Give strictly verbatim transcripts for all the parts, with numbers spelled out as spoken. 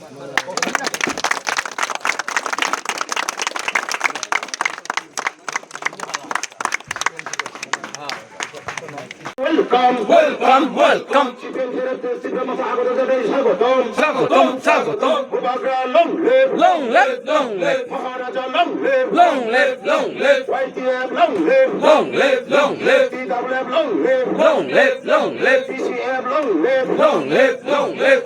Welcome, welcome, welcome. স্বাগতম, স্বাগতম। Bubagra long live, long live, long live. Maharaja long live, long live, long live. Y T F long live, long live, long live. T W F long live, long live, long live. T C F long live, long live, long live.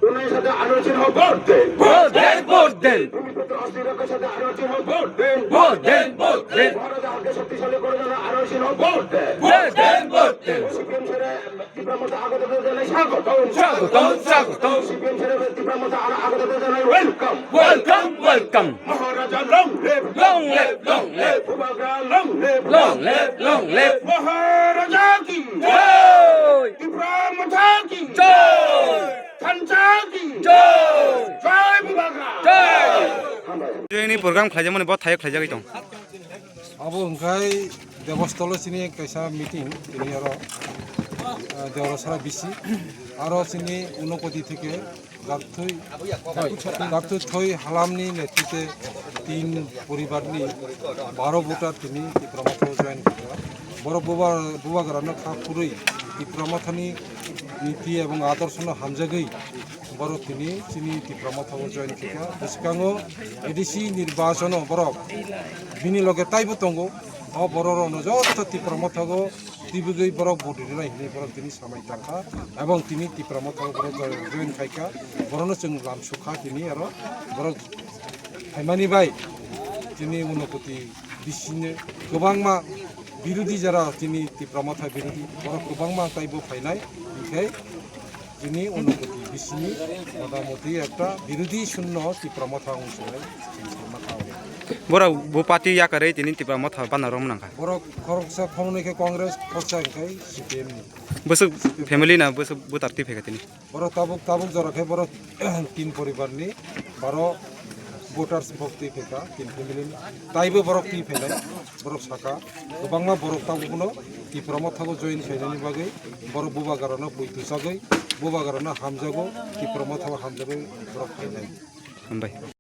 উনিশ হাজার আঠারো ছিল ভোট দেন। ভোট দেন, ভোট দেন। ভূমিপুত্র অস্থিরতার সাথে আঠারো ছিল ভোট দেন। ভোট দেন, ভোট দেন। মহারাজা হাতকে শক্তিশালী করে দেন, আঠারো ছিল ভোট দেন। ভোট দেন, ভোট দেন। সিপিএম ছেড়ে তীব্র মতে আগত জানাই স্বাগতম। স্বাগতম, স্বাগতম। সিপিএম ছেড়ে তীব্র মতে আগত জানাই welcome। Welcome, welcome. মহারাজা long live. Long live, long live. Bubagra long live. Long live, long live. মহারাজা কি জয়। ত্রিপুরা মথা কি জয়। Thansa ki jai. Jai Bubagra. Jai. Joini program khlaijak mani bo thaio khlaijagwi tong. Abo hwnkhe Devastolo chini kaisa meeting tini aro, ah, Deorasara bisi aro chini Unokoti theke Gakthui, Gakthui Thoi Halamni netrite tin poribarni baro voter tini Tipra Motha join kha. Borok buba-, bubagrano kha phurwi Tipra Mothani niti ebong adorshono hamjagwi borok tini chini Tipra Motha o join kha. Bwskango A D C nirbachono borok bini loge taibo tongo. O borok rokno joto Tipra Motha o tibigwi borok vote rinai hinwi borok tini samai tangkha. Ebong tini Tipra Motha o borok join khaikha. Borokno chwng lamsukha tini aro borok phaimani bai chini Unokoti bisini kwbangma birodhi jara chini Tipra Motha birodhi borok kwbangma taibo phainai, hinkhe chini Unokoti bisini motamoti ekta birodhi shunno Tipra Motha wng sinai chini Tipra Motha wng. Borok bo party yakarwi tini Tipra Motha bana rwng nangkha. Borok khoroksa khoroknwi khe Congress, khoroksa hinkhe C P M ni. Bwswk family na bwswk voter twi phaikha tini? Borok tabuk, tabuk jora khe borok tin poribar ni baro voters bok twi phaikha, tin family ni. Taibo borok twi phainai, borok sakha. Kwbangma borok tabuk no Tipra Motha o join khainani bagwi borok bubagra no pui twsagwi, bubagra no hamjago, Tipra Motha o hamjagwi borok phainai. Hambai.